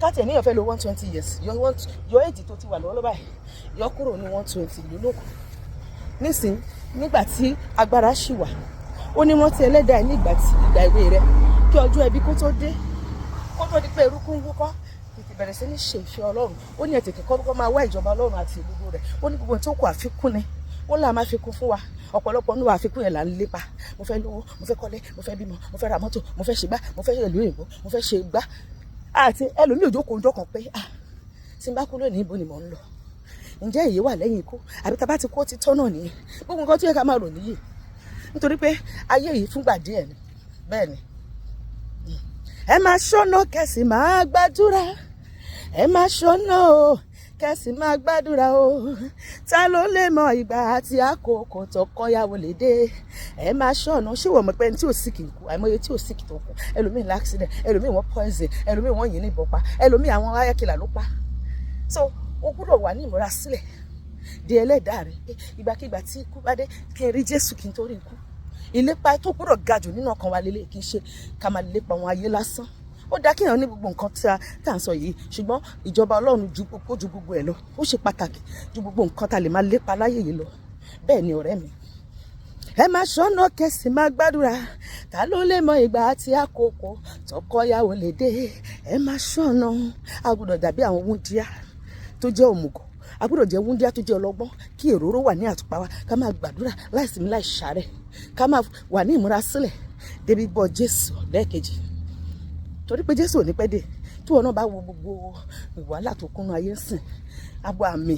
Káàtì ẹ̀ níyàn fẹ́ lo 120 years, yọ age tó ti wà lọ́wọ́lọ́wọ́ báyìí, yọ kúrò ní 120 lólókù nísìn. Nígbà tí agbára ṣì wà, ó ní rántí ẹlẹ́dàá ẹ̀ nígbà tí ìgbà èwe rẹ, kí ọjọ́ ẹbí kó tó dé, kó tó di pé eruku ń wúkọ́. Tètè bẹ̀rẹ̀ sí ní ṣe ìfẹ́ Ọlọ́run. Ó ní ẹ tètè kọ́kọ́ máa wá ìjọba Ọlọ́run àti ìlú rẹ̀. Ó ní gbogbo tó kù, àfikún ni. Ó là máa fi kún fún wa. Ọ̀pọ̀lọpọ̀ nínú àfikún yẹn là ń lépa. Mo fẹ́ lówó, mo fẹ́ kọ́lé, mo fẹ́ bímọ, mo fẹ́ ra mọ́tò, mo fẹ́ ṣe gbá, mo fẹ́ ṣe ìlú òyìnbó, mo fẹ́ ṣe gbá. Àti ẹlòmíì òjò kò ń jọkàn pé, ah, tí n bá kú lónìí, ibo ni mò ń lọ? Ǹjẹ́ èyí wà lẹ́yìn ikú? Àbí tá a bá ti kú, ó ti tọ́ náà nìyẹn? Gbogbo nǹkan tó yẹ ká máa rò nìyí, nítorí pé ayé yìí fúngbà díẹ̀ ni. Bẹ́ẹ̀ ni, ẹ máa ṣọ́nà, kẹ́sì máa gbàdúrà. Ẹ máa ṣọ́nà o, kẹ́sì máa gbàdúrà o. Ta ló lè mọ ìgbà àti àkókò tó kọ́yàwó lè dé? Ẹ máa ṣọ́nà. Ṣé wọ́n mọ̀ pé ẹni tí ò sick kú? Àìmọye tí ò sick tó kú. Ẹlòmíì l'accident, ẹlòmíì wọ́n poison, ẹlòmíì wọ́n yìn ní ìbọn pa, ẹlòmíì àwọn ayákẹ́lá ló pa. So o gbúdọ̀ wà ní ìmúra sílẹ̀ di ẹlẹ́dàá rẹ pé ìgbàkigbà tí ikú bá dé, kí n rí Jésù kí n tó rí ikú. Ìlépa tó gbúdọ̀ ga jù nínú ọkàn wa lélẹ̀, kì í ṣe ká máa lépa àwọn ayé lásán. Ó dá kéèyàn ní gbogbo nǹkan tí à ń sọ yìí, ṣùgbọ́n ìjọba Ọlọ́run ju ó ju gbogbo ẹ̀ lọ. Ó ṣe pàtàkì ju gbogbo nǹkan tá a lè máa lépa láyé yìí lọ. Bẹ́ẹ̀ ni, ọ̀rẹ́ mi, ẹ máa ṣọ́nà, kẹsì máa gbàdúrà. Ta ló lè mọ ìgbà àti àkókò tọkọyàwó lè dé? Ẹ máa ṣọ́nà. A gbọ́dọ̀ dàbí àwọn wúndíá tó jẹ́ òmùgọ̀, a gbọ́dọ̀ jẹ́ wúndíá tó jẹ́ ọlọ́gbọ́n, kí èrò wà ní àtùpà wa, ká máa gbàdúrà láìsinmi láì ṣàárẹ̀, ká máa wà ní ìmúra sílẹ̀ débi bọ́ Jésù lẹ́ẹ̀kejì, torí pé Jésù ò ní pẹ́ dé. Tí wọn náà bá wo gbogbo wàhálà tó kúnnú ayé ń sìn, abo àmì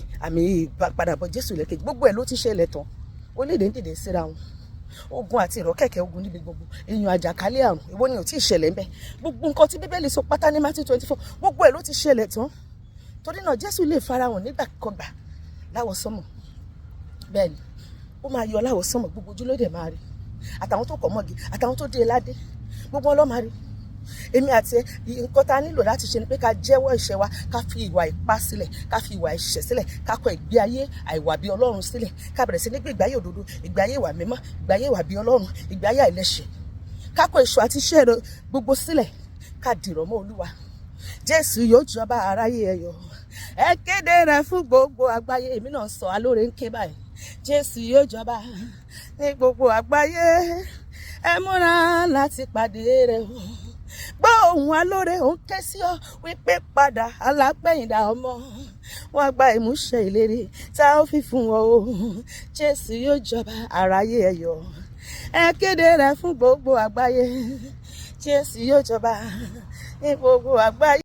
ìpadàbọ̀ Jésù lẹ́ẹ̀kejì, gbogbo ẹ̀ ló ti ṣẹlẹ̀ tán. Orílẹ̀-èdè ń dìde síra wọn, ogun àti ìrọ́kẹ̀kẹ̀ ogun níbi gbogbo, èèyàn, àjàkálẹ̀ àrùn, èwo ni ò tí ì ṣẹlẹ̀ ńbẹ̀? Gbogbo nǹkan tí Bíbélì sọ pátá ní Matthew 24, gbogbo ẹ̀ ló ti ṣẹlẹ̀ tán. Torí náà, Jésù lè farahàn nígbàkọgbà láwọ̀ sánmọ̀. Bẹ́ẹ̀ ni, ó máa yọ láwọ̀ sánmọ̀, gbogbo ojú ló dẹ̀ máa rí, àtàwọn tó kọ̀ mọ́gi, àtàwọn tó dé ládé, gbogbo wọn ló máa rí. Èmi àti ẹ, nǹkan tá a nílò láti ṣe ni pé ká jẹ́wọ́ ẹ̀ṣẹ̀ wa, ká fi ìwà ipá sílẹ̀, ká fi ìwà ẹ̀ṣẹ̀ sílẹ̀, ká kọ ìgbé ayé àìwà bí Ọlọ́run sílẹ̀, ká bẹ̀rẹ̀ sí ní gbé ìgbé ayé òdodo, ìgbé ayé ìwà mímọ́, ìgbé ayé ìwà bí Ọlọ́run, ìgbé ayé àìlẹ́ṣẹ̀. Ká kọ èṣù àti iṣẹ́ rẹ̀ gbogbo sílẹ̀, ká dìrọ̀ mọ́ Olúwa. Jésù yóò jọba aráyé, ẹ yọ̀, ẹ kéde rẹ̀ fún gbogbo àgbáyé. Èmi náà sọ alóore ń ké báyìí: Jésù yóò jọba ní gbogbo àgbáyé, ẹ múra láti pàdé rẹ̀ o. Gbọ́ ohùn alóore, òun ké sí ọ wípé padà, alápẹ̀yìndà ọmọ wọn, gba ìmúṣẹ ìlérí tá ó fi fún ọ o. Jésù yóò jọba aráyé, ẹ yọ̀, ẹ kéde rẹ̀ fún gbogbo àgbáyé. Jésù yóò jọba ní gbogbo àgbáyé.